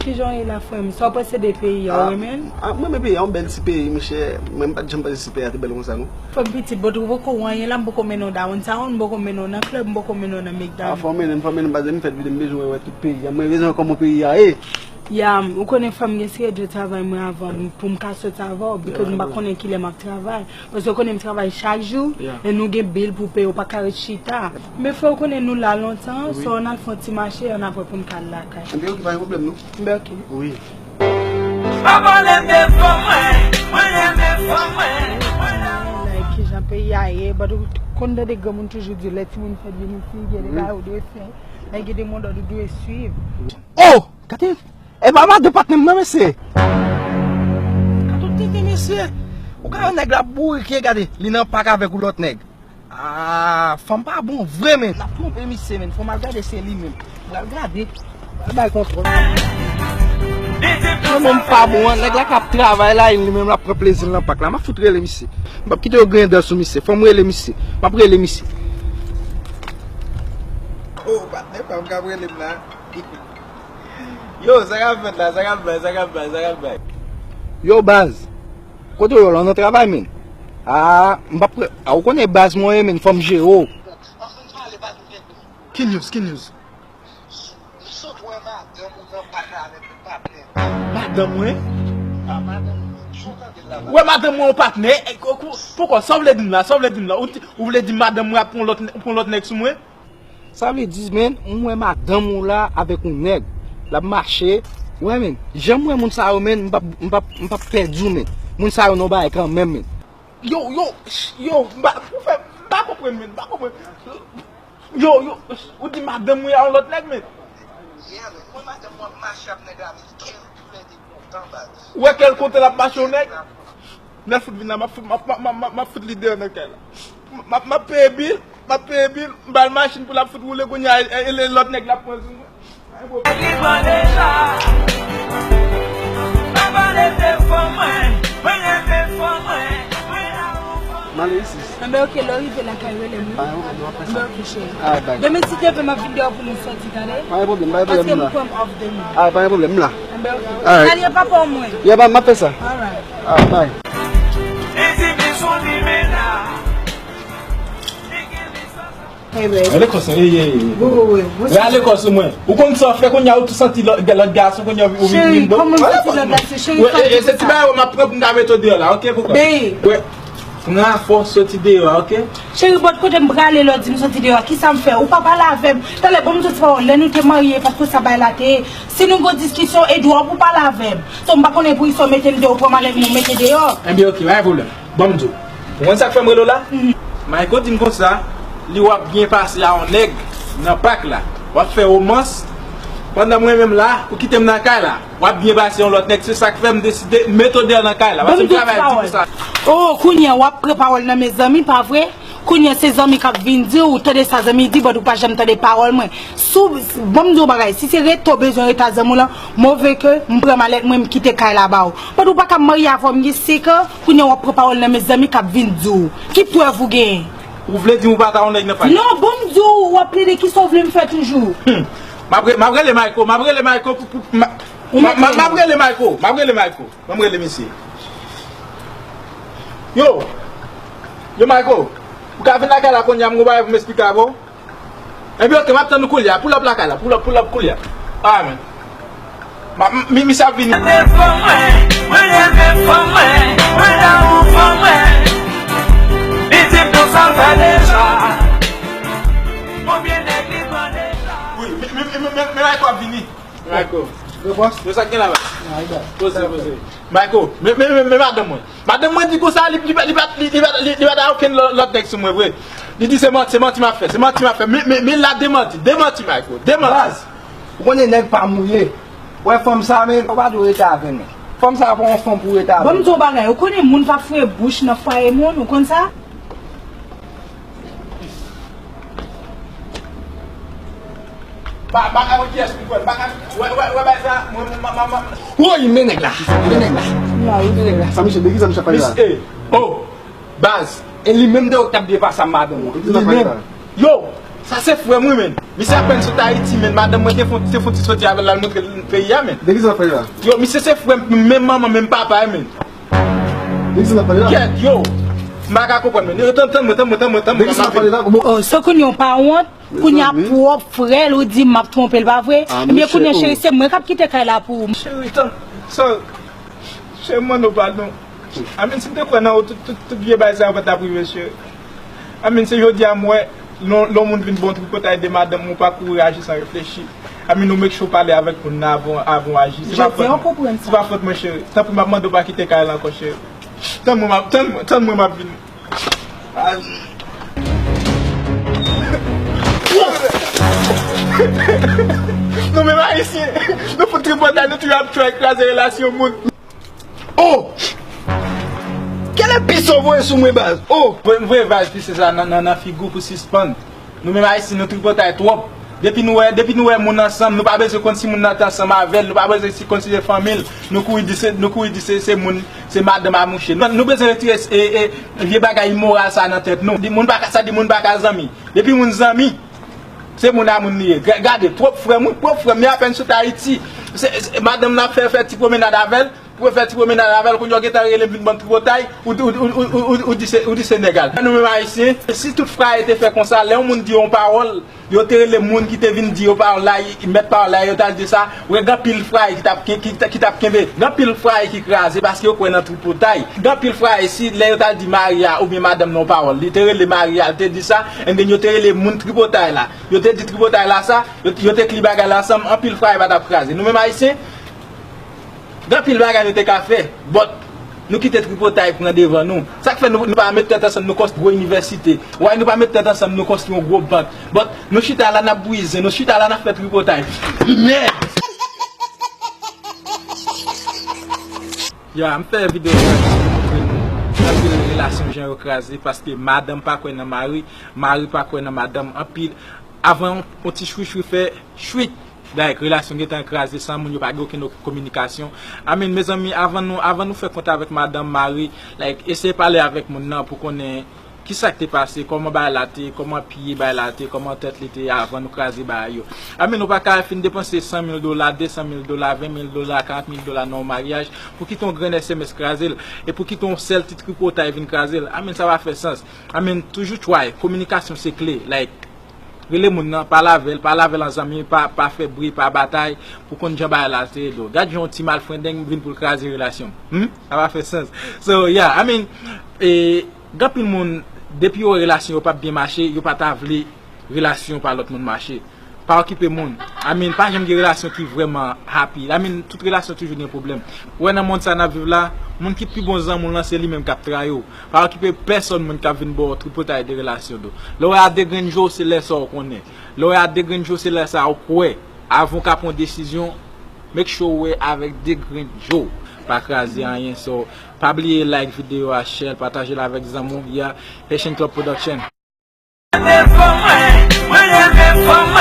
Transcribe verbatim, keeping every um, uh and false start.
Kijan w ye la, frè m? Sa w panse de peyi a, w renmen l? Ah, mwen renmen peyi a, yon bèl ti peyi, monchè. Mwen, m pa t janm panse si peyi a te bèl konsa, non. Frè m pitit, but ou poko wè anyen la, m poko mennen w downtown, m poko mennen w nan club, m poko mennen w nan McDonald's. Ah, fò w mennen m, fò w mennen m, paske m fèt vide, m bezwen wè tout peyi a. Mwen bezwen wè kòman peyi a ye. Ya, ou konnen fò m gen seri de travay mwen avan m, pou m ka soti avè w, because m pa konnen kilè m ap travay. Paske w konnen m travay chak jou, e nou gen bil pou peye, w pa ka ret chita. Men frè, w konnen nou la lontan, so ann al fè yon ti mache, ann apre pou n ka al lakay. Ebyen, ok, pa gen pwoblèm, non. Ebyen, ok. Wi. Pa pale m de fanm mwen, mwen renmen fanm mwen, mwen renmen fanm mwen. Kijan peyi a ye, but ou konn tande granmoun toujou di, lè timoun fèt vin isi, gen de bagay ou dwe fè, lè gen de modèl ou dwe swiv. Oh! Gade! E pa madan patnè m nan, mesye! Gade w tenten, mesye! Ou ka wè nèg la bourike, gade, li nan pak avèk yon lòt nèg. Ah, fanm pa bon vre, men. L ap twonpe misye, men. Fò m al gade se li menm. M pral gade. M pral bay kontwòl. Mwen menm pa bon, an. Nèg la k ap travay la, li menm l ap pran plezi l nan pak la. M ap fout rele misye. M p ap kite yo griyen dan sou misye. Fò m rele misye. M ap rele misye. Oh, patnè pa m k ap rele m la. Yo, sa k ap fèt la? Sa k ap bay? Sa k ap bay? Sa k ap bay? Yo, baz. Kote w ye la, w nan travay, men? Ah, m p ap pre-, ah, ou konnen baz mwen ye, men, fò m jere w. Ki news? Ki news? Madanm mwen? Ou wè madanm mwen yon patnè? E, ko-, ko-, poukò? Sa w vle di m la? Sa w vle di m la? Ou, ou vle di m madanm mwen ap pran lòt, pran lòt nèg sou mwen? Sa vle di, men, m wè madanm ou la avèk yon nèg. L ap mache. Ou wè, men, jan m wè moun sa yo, men, m p ap, m p ap, m p ap pèdi w, men. Moun sa yo nan yon bagay kanmenm, men. Yo, yo, yo, m pa, ou fè, m pa konprann, men, m pa konprann. Yo, yo, ou di madanm ou a yon lòt nèg, men. Yeah, men, mwen madanm mwen ap mache ak nèg la, men kè l toulède kontan, baz. Ou wè kè l kontan l ap mache yon nèg? Lè l fout vin la, m ap fout, m ap, m ap, m ap, m ap fout li deyò nan kay la. M ap, m ap peye bil, m ap peye bil, m ba l machin pou l ap fout woule kounye a, e, e, e lòt nèg la pran sou mwen. Nèg li pran deja. Pa pale de fanm mwen, mwen renmen fanm mwen, mwen renmen fanm mwen. M ale isi. Enben, ok, lè w rive lakay, rele m, wi. Pa gen pwoblèm, m ap fè sa. Enben, ok, cheri. Alright, bye. Demen, si Dye vle, m ap vin deyò pou nou sòti, tande? Pa gen pwoblèm, pa gen pwoblèm, m la. Paske m pran off demen. Alright, pa gen pwoblèm, m la. Enben, ok. Alright. Salye papa w mwen. Yeah, m ap fè sa. Alright. Alright, bye. Rale kòs, ey, ey, ey. Rale kòs mwen. Ou konn sa w fè kounye a, ou tou santi lòt, lòt gason kounye a, ou vin, vin do. Cheri, kòman m santi lòt gason? Cheri, e, e, se ti bagay yo m ap pran pou m ta mete w deyò la, ok, kòkòt? Bey. Pran fòs soti deyò a, ok? Cheri, bòt kote m prale lè w di m soti deyò a, kisa m fè? Ou pa pale avè m. Talè, ban m soti pawòl, lè nou te marye, pa t konsa bagay la te ye. Si nou gon diskisyon, Edouard pou pale avè m. So, m pa konnen pou kisa w mete m deyò, ou pran malèt mwen, ou mete deyò. Enben, ok, pa gen pwoblèm. Ban m di w. Ou konn sa k fè m rele w la? Mayko di m konsa, li w ap byen pase a yon nèg nan pak la. W ap fè womans, pandan mwen menm la, ou kite m nan kay la. W ap byen pase yon lòt nèg, se sa k fè m deside mete w deyò nan kay la. Paske m travay di pou sa. Oh, kounye a w ap pran pawòl nan men zanmi, pa vre? Kounye a se zanmi k ap vin di w, ou tande sa zanmi di, but ou pa janm tande pawòl mwen. Si w, ban m di w yon bagay, si se rete w bezwen rete a zanmi w lan, move ke m pran malèt mwen, m kite kay la ba w. But ou pa ka marye avè m gen senk an, kounye a w ap pran pawòl nan men zanmi k ap vin di w. Ki prèv ou genyen? Ou vle di m ou pa ta yon nèg nan pak? Non, ban m di w, w ap plede, kisa w vle m fè toujou? Hmm. M ap re-, m ap rele Mayko, m ap rele Mayko pou, pou, m ap, m ap, m ap rele Mayko, m ap rele Mayko. Ban m rele misye. Yo! Yo, Mayko! Ou ka vin lakay la kounye a, m gon bagay pou m esplike avè w. Enben, ok, m ap tann ou koulye a. Pull up lakay la, pull up, pull up koulye a. Ah, men. M, m, mi, misye ap vini. Mwen renmen fanm mwen, mwen renmen fanm mwen, mwen renmen fanm mwen. Li di m konsa l fè deja. Konbyen nèg li pran deja? Wi, men, men, men, men, men Mayko ap vini. Mayko. Yo, bòs. Yo, sa k gen la, baz? Poze, poze. Mayko, men, men, men, men madanm mwen. Madanm mwen di konsa, li, li, li, li, li, li, li pa ta okenn lò-, lòt nèg sou mwen, vre. Li di se manti, se manti m ap fè, se manti m ap fè. Men, men, men la demanti, demanti, Mayko, demanti. Baz, ou konnen nèg pa mouye. Wè fanm sa, men, ou pa dwe rete avè l, men. Fanm sa pa yon fanm pou rete avè l. Ban m di w yon bagay, ou konnen moun pa foure bouch nan fwaye moun, ou konn sa? Pa, pa ka wè kiyès pou kwè. Pa ka, wè, wè, wè, bay sa, mwen, mwen, mwen, mwen. Woy, men nèg la, men nèg la. Men nèg la. Sa misye, de ki sa misye ap pale la? Misye, oh, baz. E li menm de ou k t ap byen pase a madanm ou. Li menm. Yo, sa se frè m wi, men. Misye apèn sot Ayiti, men madanm mwen te fon, te fon ti soti avè l al montre l peyi a, men. De ki sa w ap pale la? Yo, misye se frè m, menm manman, menm papa, men. De ki sa w ap pale la? Kèt, yo. M pa ka konprann, men. Yo, tann, tann mwen, tann mwen, tann mwen, tann mwen. De ki sa w ap pale la? Bon. Oh, so kounye a w pa wont? Kounye a pwòp frè l ou di m ap twonpe l, pa vre? Ebyen, kounye a, cheri, se mwen k ap kite kay la pou ou. Cheri, tann. Sorry. Cheri, m mande w padon. Amen, si m te kwè nan ou, tout, tout, tout vye bagay sa yo pa t ap rive, cheri. Amen, se jodi a m wè, lè yon, lè yon moun vin ba w tripotay de madanm ou, pa kouri aji san reflechi. Amen, ou make sure w pale avèk moun nan avan, avan w aji. Se pa fòt mwen. Se pa fòt mwen, cheri. Tanpri, m ap mande w pa kite kay la ankò, cheri. Tann mwen, m ap, tann, tann mwen, m ap vini. Ay. Nou menm Ayisyen, nou fout tripotay, nou toujou ap try kraze relasyon moun. Oh! Kèlè pis sa w voye sou mwen, baz? Oh! Voye, voye vaz pis sa nan, nan, nan figi w pou sispann. Nou menm Ayisyen, nou tripotay twòp. Depi nou wè, depi nou wè moun ansanm, nou pa bezwen konn si moun nan te ansanm avè l, nou pa bezwen si konn si se fanmi l. Nou kouri di se, nou kouri di se, se moun, se madanm a mouche. Nou, nou bezwen retire e, e, vye bagay imoral sa nan tèt nou. Di moun pa ka, sa di moun pa ka zanmi. Depi moun zanmi, se moun a moun li ye. Ga-, gade, pwòp frè m, wi, pwòp frè m, li apèn sot Ayiti. Se, se, madanm nan ap fè, fè ti pwomenad avè l. Pou yo fè ti pwomenad avè l, kounye a w gentan rele m vin ban m tripotay, ou, ou di se, ou di se nèg a l. Nou menm Ayisyen, si tout fraye te fè konsa, lè yon moun di yon pawòl, yo te rele moun ki te vin di yo pawòl la, mèt pawòl la, yo t al di sa, ou wè gen anpil fraye ki t ap, ki, ki, ki t ap kenbe. Gen anpil fraye ki kraze paske yo kwè nan tripotay. Gen anpil fraye, si lè yo t al di mari a oubyen madanm nan yon pawòl, li te rele mari a, li te di sa, and then yo te rele moun tripotay la. Yo te di tripotay la sa, yo, yo te kli bagay la ansanm, anpil fraye pa t ap kraze. Nou menm Ayisyen, Gen anpil bagay nou te ka fè, but nou kite tripotay pran devan nou. Sa k fè nou, nou pa met tèt ansanm, nou konstwi gwo inivèsite. Why nou pa met tèt ansanm, nou konstwi yon gwo bank? But nou chita la, n ap bwize, nou chita la, n ap fè tripotay. Mèd! Ya, m fè videyo sa pou montre nou anpil relasyon jan yo kraze, paske madanm pa kwè nan mari, mari pa kwè nan madanm. Anpil, avan yon, yon ti chwichwi fè chwit, like, relasyon gentan kraze san moun yo pa gen okenn kominikasyon. I mean, mezanmi, avan nou, avan nou fè kont avèk madanm, mari, like, eseye pale avèk moun nan pou konnen kisa k te pase, kòman bagay la te, kòman pye bagay la te, kòman tèt li te ye avan nou kraze bagay yo. I mean, ou pa ka fin depanse san mil dola, de san mil dola, ven mil dola, karant mil dola nan yon maryaj pou kite yon grenn S M S kraze l, e pou kite yon sèl ti tripotay vin kraze l. I mean, sa pa fè sans. I mean, toujou try, kominikasyon se kle, like, rele moun nan, pale avè l, pale avè l an zanmi, pa, pa fè bri, pa batay, pou konn jan bagay la te ye do. Gad jan yon ti malfrendeng vin pou l kraze relasyon m. Hmm? Sa pa fè sans. So, yeah, I mean, e, gen anpil moun, depi yon relasyon yo p ap byen mache, yo pa ta vle relasyon pa lòt moun mache. Pa okipe moun. I mean, pa janm gen relasyon ki vrèman happy. I mean, tout relasyon toujou gen pwoblèm. Ou wè nan mond sa n ap viv la, moun ki pi bon zanmi w lan, se li menm k ap trayi w. Pa okipe pèsòn moun k ap vin ba w tripotay de relasyon do. Lè w wè a de grenn je w, se lè sa w konnen. Lè w wè a de grenn je w, se lè sa w kwè. Avan w ka pran desizyon, make sure w wè avèk de grenn je w. Pa kraze anyen, so, pa bliye like videyo a, share l, pataje l avèk zanmi w, yeah, Haitian Club Production. Mwen renmen fanm, mwen renmen fanm,